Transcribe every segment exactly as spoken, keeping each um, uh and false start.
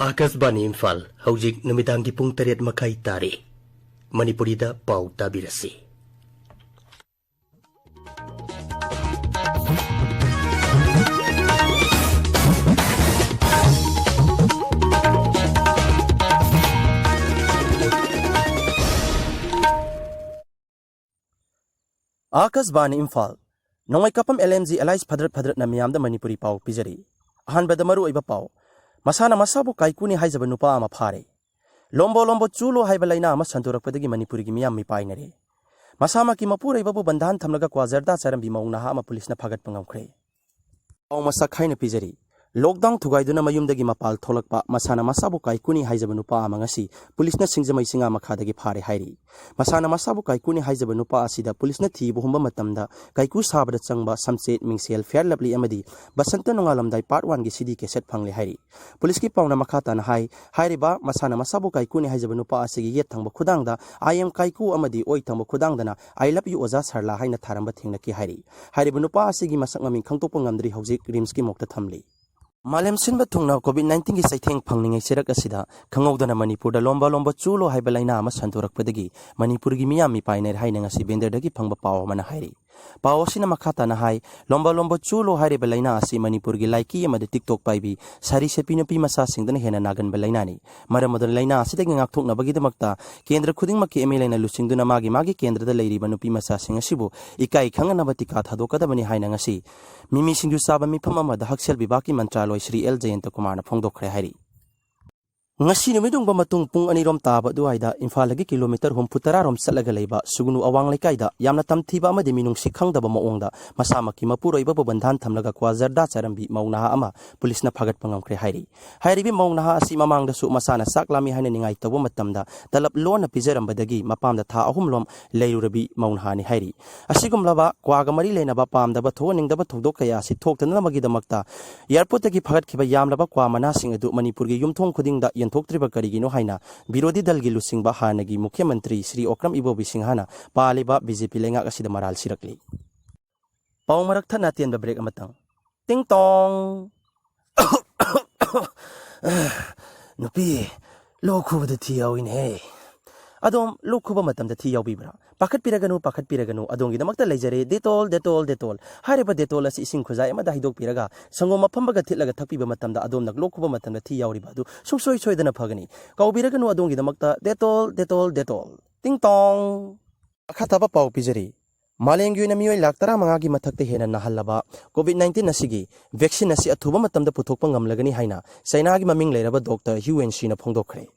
ꯑꯥꯀꯥꯁꯕꯥꯅꯤ ꯏꯝꯐꯥꯜ, ꯍꯧꯖꯤꯛ ꯅꯨꯃꯤꯗꯥꯡꯒꯤ ꯄꯨꯡ ꯇꯔꯦꯠ ꯃꯈꯥꯏ ꯇꯥꯔꯦ꯫ ꯃꯅꯤꯄꯨꯔꯤꯗ ꯄꯥꯎ ꯇꯥꯕꯤꯔꯁꯤ꯫ ꯑꯥꯀꯥꯁꯕꯥꯅꯤ Imphal, Nongmeikapam L M G Alice ꯐꯗ꯭ꯔꯠ ꯐꯗ꯭ꯔꯠꯅ ꯃꯤꯌꯥꯝꯗ ꯃꯅꯤꯄꯨꯔꯤ ꯄꯥꯎ ꯄꯤꯖꯔꯤ꯫ ꯑꯍꯥꯟꯕꯗ ꯃꯔꯨꯑꯣꯏꯕ ꯄꯥꯎ꯫ ꯃꯁꯥꯅ ꯃꯁꯥꯕꯨ ꯀꯥꯏꯀꯨꯅꯤ ꯍꯥꯏꯖꯕ ꯅꯨꯄꯥ ꯑꯃ ꯐꯥꯔꯦ꯫ ꯂꯣꯝꯕꯣ ꯂꯣꯝꯕꯣ ꯆꯨꯂꯣ ꯍꯥꯏꯕ ꯂꯥꯏꯅꯥ ꯑꯃ ꯁꯟꯗꯣꯔꯛꯄꯗꯒꯤ ꯃꯅꯤꯄꯨꯔꯒꯤ ꯃꯤꯌꯥꯝ ꯃꯤꯄꯥꯏꯅꯔꯦ꯫ ꯃꯁꯥꯃꯛꯀꯤ ꯃꯄꯨꯔꯣꯏꯕꯕꯨ ꯕꯟꯙꯥꯟ ꯊꯝꯂꯒ ꯀ꯭ꯋꯥ ꯖꯔꯗꯥ ꯆꯥꯔꯝꯕꯤ ꯃꯧ ꯅꯍꯥ ꯑꯃ ꯄꯨꯂꯤꯁꯅ ꯐꯥꯒꯠꯄ ꯉꯝꯈ꯭ꯔꯦ꯫ ꯄꯥꯎ ꯃꯁꯛ ꯍꯥꯏꯅ ꯄꯤꯖꯔꯤ꯫ ꯂꯣꯛꯗꯥꯎꯟ ꯊꯨꯒꯥꯏꯗꯨꯅ ꯃꯌꯨꯝꯗꯒꯤ ꯃꯄꯥꯜ ꯊꯣꯛꯂꯛꯄ ꯃꯁꯥꯅ ꯃꯁꯥꯕꯨ ꯀꯥꯏꯀꯨꯅꯤ ꯍꯥꯏꯖꯕ ꯅꯨꯄꯥ ꯑꯃ ꯉꯁꯤ ꯄꯨꯂꯤꯁꯅ ꯁꯤꯡꯖꯃꯩ ꯆꯤꯡꯉꯥ ꯃꯈꯥꯗꯒꯤ ꯐꯥꯔꯦ ꯍꯥꯏꯔꯤ꯫ ꯃꯁꯥꯅ ꯃꯁꯥꯕꯨ ꯀꯥꯏꯀꯨꯅꯤ ꯍꯥꯏꯖꯕ ꯅꯨꯄꯥ ꯑꯁꯤꯗ ꯄꯨꯂꯤꯁꯅ ꯊꯤꯕ ꯍꯨꯝꯕ ꯃꯇꯝꯗ ꯀꯥꯏꯀꯨ ꯁꯥꯕꯗ ꯆꯪꯕ ꯁꯝꯆꯦꯠ, ꯃꯤꯡꯁꯦꯜ, ꯐꯤꯌꯔ ꯂꯚꯂꯤ ꯑꯃꯗꯤ ꯕꯁꯟꯇ ꯅꯣꯡꯉꯥꯜꯂꯝꯗꯥꯏ ꯄꯥꯔꯠ ꯋꯥꯟꯒꯤ ꯁꯤ ꯗꯤ ꯀꯦꯁꯦꯠ ꯐꯪꯂꯦ ꯍꯥꯏꯔꯤ꯫ ꯄꯨꯂꯤꯁꯀꯤ ꯄꯥꯎꯅ ꯃꯈꯥ ꯇꯥꯅ ꯍꯥꯏ, ꯍꯥꯏꯔꯤꯕ ꯃꯁꯥꯅ ꯃꯁꯥꯕꯨ ꯀꯥꯏꯀꯨꯅꯤ ꯍꯥꯏꯖꯕ ꯅꯨꯄꯥ ꯑꯁꯤꯒꯤ ꯌꯦꯠ ꯊꯪꯕ ꯈꯨꯗꯥꯡꯗ "ꯑꯥꯏ ꯑꯦꯝ ꯀꯥꯏꯀꯨ" ꯑꯃꯗꯤ ꯑꯣꯏ ꯊꯪꯕ ꯈꯨꯗꯥꯡꯗꯅ "ꯑꯥꯏ ꯂꯚ ꯌꯨ ꯑꯣꯖꯥ ꯁꯔꯂꯥ" ꯍꯥꯏꯅ ꯊꯥꯔꯝꯕ ꯊꯦꯡꯅꯈꯤ ꯍꯥꯏꯔꯤ꯫ ꯍꯥꯏꯔꯤꯕ ꯅꯨꯄꯥ ꯑꯁꯤꯒꯤ ꯃꯁꯛ ꯃꯃꯤꯡ ꯈꯪꯗꯣꯛꯄ ꯉꯝꯗ꯭ꯔꯤ, ꯍꯧꯖꯤꯛ ꯔꯤꯝꯁꯀꯤ ꯃꯣꯛꯇ ꯊꯝꯂꯤ꯫ ꯃꯥꯂꯦꯝ ꯁꯤꯟꯕ ꯊꯨꯡꯅ ꯀꯣꯚꯤꯗ ꯅꯥꯏꯟꯇꯤꯟꯒꯤ ꯆꯩꯊꯦꯡ ꯐꯪꯂꯤꯉꯩ ꯆꯩꯔꯛ ꯑꯁꯤꯗ ꯈꯪꯍꯧꯗꯅ ꯃꯅꯤꯄꯨꯔꯗ ꯂꯣꯝꯕ ꯂꯣꯝꯕ ꯆꯨꯂꯣ ꯍꯥꯏꯕ ꯂꯥꯏꯅꯥ ꯑꯃ ꯁꯟꯗꯣꯔꯛꯄꯗꯒꯤ ꯃꯅꯤꯄꯨꯔꯒꯤ ꯃꯤꯌꯥꯝ ꯃꯤꯄꯥꯏꯅꯔꯦ ꯍꯥꯏꯅ ꯉꯁꯤ ꯕꯦꯟꯗꯔꯗꯒꯤ ꯐꯪꯕ ꯄꯥꯎ ꯑꯃꯅ ꯍꯥꯏꯔꯤ꯫ ꯄꯥꯎ ꯑꯁꯤꯅ ꯃꯈꯥ ꯇꯥꯅ ꯍꯥꯏ, ꯂꯣꯝꯕ ꯂꯣꯝꯕ ꯆꯨꯂꯣ ꯍꯥꯏꯔꯤꯕ ꯂꯥꯏꯅꯥ ꯑꯁꯤ ꯃꯅꯤꯄꯨꯔꯒꯤ ꯂꯥꯏꯀꯤ ꯑꯃꯗꯤ TikTok ꯄꯥꯏꯕꯤ ꯁꯥꯔꯤ ꯁꯦꯠꯄꯤ ꯅꯨꯄꯤ ꯃꯆꯥꯁꯤꯡꯗꯅ ꯍꯦꯟꯅ ꯅꯥꯒꯟꯕ ꯂꯥꯏꯅꯥꯅꯤ꯫ ꯃꯔꯝ ꯑꯗꯨꯅ ꯂꯥꯏꯅꯥ ꯑꯁꯤꯗꯒꯤ ꯉꯥꯛꯊꯣꯛꯅꯕꯒꯤꯗꯃꯛꯇ ꯀꯦꯟꯗ꯭ꯔ ꯈꯨꯗꯤꯡꯃꯛꯀꯤ ꯑꯦꯝ ꯑꯦꯜ ꯑꯦꯅ ꯂꯨꯆꯤꯡꯗꯨꯅ ꯃꯥꯒꯤ ꯃꯥꯒꯤ ꯀꯦꯟꯗ꯭ꯔꯗ ꯂꯩꯔꯤꯕ ꯅꯨꯄꯤ ꯃꯆꯥꯁꯤꯡ ꯑꯁꯤꯕꯨ ꯏꯀꯥꯏ ꯈꯪꯅꯅꯕ ꯇꯤꯀꯥ ꯊꯥꯗꯣꯛꯀꯗꯕꯅꯤ ꯍꯥꯏꯅ ꯉꯁꯤ ꯃꯤꯃꯤ ꯁꯤꯡꯖꯨ ꯆꯥꯕ ꯃꯤꯐꯝ ꯑꯃꯗ ꯍꯛꯁꯦꯜ ꯕꯤꯚꯥꯒꯀꯤ ꯃꯟꯇ꯭ꯔꯥꯂꯣꯏ ꯁ꯭ꯔꯤ ꯑꯦꯜ ꯖꯌꯟꯇ ꯀꯨꯃꯥꯔꯅ ꯐꯣꯡꯗꯣꯛꯈ꯭ꯔꯦ ꯍꯥꯏꯔꯤ꯫ ꯉꯁꯤ ꯅꯨꯃꯤꯠ ꯌꯨꯡꯕ ꯃꯇꯨꯡ ꯄꯨꯡ ꯑꯅꯤꯔꯣꯝ ꯇꯥꯕ ꯑꯗꯨꯋꯥꯏꯗ ꯏꯝꯐꯥꯜꯗꯒꯤ ꯀꯤꯂꯣꯃꯤꯇꯔ ꯍꯨꯝꯐꯨ ꯇꯔꯥꯔꯣꯝ ꯆꯠꯂꯒ ꯂꯩꯕ ꯁꯨꯒꯅꯨ ꯑꯋꯥꯡ ꯂꯩꯀꯥꯏꯗ ꯌꯥꯝꯅ ꯇꯝꯊꯤꯕ ꯑꯃꯗꯤ ꯃꯤꯅꯨꯡꯁꯤ ꯈꯪꯗꯕ ꯃꯑꯣꯡꯗ ꯃꯁꯥꯃꯛꯀꯤ ꯃꯄꯨꯔꯣꯏꯕꯕꯨ ꯕꯟꯙꯥꯟ ꯊꯝꯂꯒ ꯀ꯭ꯋꯥ ꯖꯔꯗꯥ ꯆꯥꯔꯝꯕꯤ ꯃꯧ ꯅꯍꯥ ꯑꯃ ꯄꯨꯂꯤꯁꯅ ꯐꯥꯒꯠꯄ ꯉꯝꯈ꯭ꯔꯦ ꯍꯥꯏꯔꯤ꯫ ꯍꯥꯏꯔꯤꯕ ꯃꯧ ꯅꯍꯥ ꯑꯁꯤ ꯃꯃꯥꯡꯗꯁꯨ ꯃꯁꯥꯅ ꯆꯥꯛ ꯂꯥꯝꯃꯤ ꯍꯥꯏꯅ ꯅꯤꯡꯉꯥꯏ ꯇꯧꯕ ꯃꯇꯝꯗ ꯇꯂꯕ ꯂꯣꯟꯅ ꯄꯤꯖꯔꯝꯕꯗꯒꯤ ꯃꯄꯥꯝꯗ ꯊꯥ ꯑꯍꯨꯝꯂꯣꯝ ꯂꯩꯔꯨꯔꯕꯤ ꯃꯧ ꯅꯍꯥꯅꯤ ꯍꯥꯏꯔꯤ꯫ ꯑꯁꯤꯒꯨꯝꯂꯕ ꯀ꯭ꯋꯥꯒ ꯃꯔꯤ ꯂꯩꯅꯕ ꯄꯥꯝꯗꯕ ꯊꯣꯛꯍꯟꯅꯤꯡꯗꯕ ꯊꯧꯗꯣꯛ ꯀꯌꯥ ꯑꯁꯤ ꯊꯣꯛꯇꯅꯕꯒꯤꯗꯃꯛꯇ ꯑꯦꯌꯥꯔꯄꯣꯔꯠꯇꯒꯤ ꯐꯥꯒꯠꯈꯤꯕ ꯌꯥꯝꯂꯕ ꯀ꯭ꯋꯥ ꯃꯅꯥꯁꯤꯡ ꯑꯗꯨ ꯃꯅꯤꯄꯨꯔꯒꯤ ꯌꯨꯝꯊꯣꯡ ꯈꯨꯗꯤꯡꯗ ꯌꯦꯟꯊꯣꯛꯇ꯭ꯔꯤꯕ ꯀꯔꯤꯒꯤꯅꯣ ꯍꯥꯏꯅ ꯕꯤꯔꯣꯙꯤ ꯗꯜꯒꯤ ꯂꯨꯆꯤꯡꯕ ꯍꯥꯟꯅꯒꯤ ꯃꯨꯈ꯭ꯌ ꯃꯟꯇ꯭ꯔꯤ ꯁ꯭ꯔꯤ ꯑꯣꯀ꯭ꯔꯝ ꯏꯕꯣꯕꯤ ꯁꯤꯡꯍꯅ ꯄꯥꯜꯂꯤꯕ ꯕꯤ ꯖꯦ ꯄꯤ ꯂꯩꯉꯥꯛ ꯑꯁꯤꯗ ꯃꯔꯥꯜ ꯁꯤꯔꯛꯂꯤ꯫ ꯄꯥꯎ ꯃꯔꯛ ꯊꯠꯅ ꯑꯇꯦꯟꯕ ꯕ꯭ꯔꯦꯛ ꯑꯃꯇꯪ꯫ ꯇꯤꯡ ꯇꯣꯡ! "ꯅꯨꯄꯤ, ꯂꯣꯛ ꯈꯨꯕꯗ ꯊꯤ ꯌꯥꯎꯏꯅꯦꯍꯦ꯫ ꯑꯗꯣꯝ ꯂꯣꯛ ꯈꯨꯕ ꯃꯇꯝꯗ ꯊꯤ ꯌꯥꯎꯕꯤꯕ꯭ꯔꯥ? ꯄꯥꯈꯠꯄꯤꯔꯒꯅꯨ, ꯄꯥꯈꯠꯄꯤꯔꯒꯅꯨ, ꯑꯗꯣꯝꯒꯤꯗꯃꯛꯇ ꯂꯩꯖꯔꯦ ꯗꯦꯇꯣꯜ, ꯗꯦꯇꯣꯜ, ꯗꯦꯇꯣꯜ꯫ ꯍꯥꯏꯔꯤꯕ ꯗꯦꯇꯣꯜ ꯑꯁꯤ ꯏꯁꯤꯡ ꯈꯨꯖꯥꯏ ꯑꯃꯗ ꯍꯩꯗꯣꯛꯄꯤꯔꯒ ꯁꯪꯒꯣꯝ ꯑꯐꯝꯕꯒ ꯊꯤꯠꯂꯒ ꯊꯛꯄꯤꯕ ꯃꯇꯝꯗ ꯑꯗꯣꯝꯅ ꯂꯣꯛ ꯈꯨꯕ ꯃꯇꯝꯗ ꯊꯤ ꯌꯥꯎꯔꯤꯕ ꯑꯗꯨ ꯁꯨꯡꯁꯣꯏ ꯁꯣꯏꯗꯅ ꯐꯒꯅꯤ꯫ ꯀꯥꯎꯕꯤꯔꯒꯅꯨ, ꯑꯗꯣꯝꯒꯤꯗꯃꯛꯇ ꯗꯦꯇꯣꯜ, ꯗꯦꯇꯣꯜ, ꯗꯦꯇꯣꯜ꯫ ꯇꯤꯡ ꯇꯣꯡ!" ꯃꯈꯥ ꯇꯥꯕ ꯄꯥꯎ ꯄꯤꯖꯔꯤ꯫ ꯃꯥꯂꯦꯝꯒꯤ ꯑꯣꯏꯅ ꯃꯤꯑꯣꯏ ꯂꯥꯈ ꯇꯔꯥꯃꯉꯥꯒꯤ ꯃꯊꯛꯇ ꯍꯦꯟꯅ ꯅꯥꯍꯜꯂꯕ ꯀꯣꯚꯤꯗ ꯅꯥꯏꯟꯇꯤꯟ ꯑꯁꯤꯒꯤ ꯚꯦꯛꯁꯤꯟ ꯑꯁꯤ ꯑꯊꯨꯕ ꯃꯇꯝꯗ ꯄꯨꯊꯣꯛꯄ ꯉꯝꯂꯒꯅꯤ ꯍꯥꯏꯅ ꯆꯩꯅꯥꯒꯤ ꯃꯃꯤꯡ ꯂꯩꯔꯕ ꯗꯣꯛꯇꯔ ꯍ꯭ꯌꯨ ꯑꯦꯟ ꯁꯤꯅ ꯐꯣꯡꯗꯣꯛꯈ꯭ꯔꯦ꯫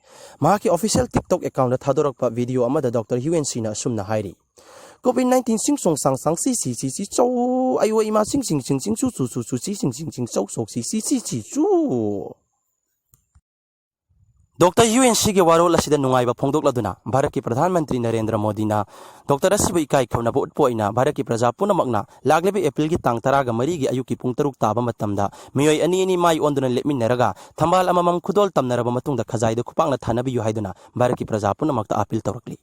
ꯃꯍꯥꯛꯀꯤ ꯑꯣꯐꯤꯁꯤꯌꯦꯜ TikTok ꯑꯦꯀꯥꯎꯟꯗ ꯊꯥꯗꯣꯔꯛꯄ ꯚꯤꯗꯤꯑꯣ ꯑꯃꯗ ꯗꯣꯛꯇꯔ ꯍ꯭ꯌꯨ ꯑꯦꯟ ꯁꯤꯅ ꯑꯁꯨꯝꯅ ꯍꯥꯏꯔꯤ, "ꯀꯣꯚꯤꯗ ꯅꯥꯏꯟꯇꯤꯟ ꯁꯤꯡ ꯁꯣꯡ ꯁꯥꯡ ꯁꯥꯡ ꯁꯤ ꯁꯤ ꯁꯤ ꯁꯤ ꯆꯧ, ꯑꯌꯣ ꯏꯃꯥ ꯁꯤꯡ ꯁꯤꯡ ꯁꯤꯡ ꯁꯤꯡ ꯆꯨ ꯆꯨ ꯆꯨ ꯆꯨ ꯁꯤ ꯁꯤꯡ ꯁꯤꯡ ꯁꯤꯡ ꯆꯧ ꯁꯣꯛ ꯁꯤ ꯁꯤ ꯁꯤ ꯁꯤ ꯆꯨ"꯫ ꯗꯣꯛꯇꯔ ꯍ꯭ꯌꯨ ꯑꯦꯟ ꯁꯤꯒꯤ ꯋꯥꯔꯣꯜ ꯑꯁꯤꯗ ꯅꯨꯡꯉꯥꯏꯕ ꯐꯣꯡꯗꯣꯛꯂꯗꯨꯅ ꯚꯥꯔꯠꯀꯤ ꯄ꯭ꯔꯙꯥꯟ ꯃꯟꯇ꯭ꯔꯤ ꯅꯔꯦꯟꯗ꯭ꯔ ꯃꯣꯗꯤꯅ ꯗꯣꯛꯇꯔ ꯑꯁꯤꯕꯨ ꯏꯀꯥꯏ ꯈꯨꯝꯅꯕ ꯎꯠꯄ ꯑꯣꯏꯅ ꯚꯥꯔꯠꯀꯤ ꯄ꯭ꯔꯖꯥ ꯄꯨꯝꯅꯃꯛꯅ ꯂꯥꯛꯂꯤꯕ ꯑꯦꯄ꯭ꯔꯤꯜꯒꯤ ꯇꯥꯡ ꯇꯔꯥꯒ ꯃꯔꯤꯒꯤ ꯑꯌꯨꯛꯀꯤ ꯄꯨꯡ ꯇꯔꯨꯛ ꯇꯥꯕ ꯃꯇꯝꯗ ꯃꯤꯑꯣꯏ ꯑꯅꯤ ꯑꯅꯤ ꯃꯥꯏ ꯑꯣꯟꯗꯨꯅ ꯂꯦꯞꯃꯤꯟꯅꯔꯒ ꯊꯝꯕꯥꯜ ꯑꯃꯃꯝ ꯈꯨꯗꯣꯜ ꯇꯝꯅꯔꯕ ꯃꯇꯨꯡꯗ ꯈꯖꯥꯏꯗ ꯈꯨꯄꯥꯛꯅ ꯊꯥꯅꯕꯤꯌꯨ ꯍꯥꯏꯗꯨꯅ ꯚꯥꯔꯠꯀꯤ ꯄ꯭ꯔꯖꯥ ꯄꯨꯝꯅꯃꯛꯇ ꯑꯥꯄꯤꯜ ꯇꯧꯔꯛꯂꯤ꯫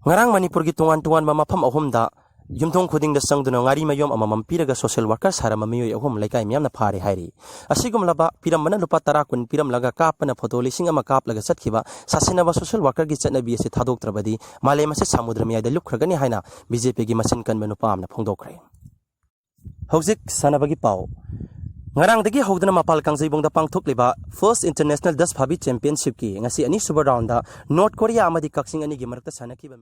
ꯉꯔꯥꯡ ꯃꯅꯤꯄꯨꯔꯒꯤ ꯇꯣꯉꯥꯟ ꯇꯣꯉꯥꯟꯕ ꯃꯐꯝ ꯑꯍꯨꯝꯗ ꯌꯨꯝꯊꯣꯡ ꯈꯨꯗꯤꯡꯗ ꯆꯪꯗꯨꯅ ꯉꯥꯔꯤ ꯃꯌꯣꯝ ꯑꯃꯃꯝ ꯄꯤꯔꯒ ꯁꯣꯁꯤꯌꯦꯜ ꯋꯥꯔꯀꯔ ꯁꯥꯔꯝꯕ ꯃꯤꯑꯣꯏ ꯑꯍꯨꯝ ꯂꯩꯀꯥꯏ ꯃꯤꯌꯥꯝꯅ ꯐꯥꯔꯦ ꯍꯥꯏꯔꯤ꯫ ꯑꯁꯤꯒꯨꯝꯂꯕ ꯄꯤꯔꯝꯕꯅ ꯂꯨꯄꯥ ꯇꯔꯥ ꯀꯨꯟ ꯄꯤꯔꯝꯂꯒ ꯀꯥꯞꯄꯅ ꯐꯣꯇꯣ ꯂꯤꯁꯤꯡ ꯑꯃ ꯀꯥꯞꯂꯒ ꯆꯠꯈꯤꯕ ꯁꯥꯁꯤꯟꯅꯕ ꯁꯣꯁꯤꯌꯦꯜ ꯋꯥꯔꯀꯔꯒꯤ ꯆꯠꯅꯕꯤ ꯑꯁꯤ ꯊꯥꯗꯣꯛꯇ꯭ꯔꯕꯗꯤ ꯃꯥꯂꯦꯝ ꯑꯁꯤ ꯁꯃꯨꯗ꯭ꯔ ꯃꯌꯥꯏꯗ ꯂꯨꯞꯈ꯭ꯔꯒꯅꯤ ꯍꯥꯏꯅ ꯕꯤ ꯖꯦ ꯄꯤꯒꯤ ꯃꯆꯤꯟ ꯀꯟꯕ ꯅꯨꯄꯥ ꯑꯃꯅ ꯐꯣꯡꯗꯣꯛꯈ꯭ꯔꯦ꯫ ꯍꯧꯖꯤꯛ ꯁꯥꯟꯅꯕꯒꯤ ꯄꯥꯎ꯫ ꯉꯔꯥꯡꯗꯒꯤ ꯍꯧꯗꯨꯅ ꯃꯄꯥꯜ ꯀꯥꯡꯖꯩꯕꯨꯡꯗ ꯄꯥꯡꯊꯣꯛꯂꯤꯕ ꯐꯥꯔꯁ ꯏꯟꯇꯔꯅꯦꯁꯅꯦꯜ ꯗꯁ ꯐꯥꯕꯤ ꯆꯦꯝꯄꯤꯌꯟꯁꯤꯞꯀꯤ ꯉꯁꯤ ꯑꯅꯤꯁꯨꯕ ꯔꯥꯎꯟꯗ ꯅꯣꯔꯠ ꯀꯣꯔꯤꯌꯥ ꯑꯃꯗꯤ ꯀꯛꯆꯤꯡ ꯑꯅꯤꯒꯤ ꯃꯔꯛꯇ ꯁꯥꯟꯅꯈꯤꯕ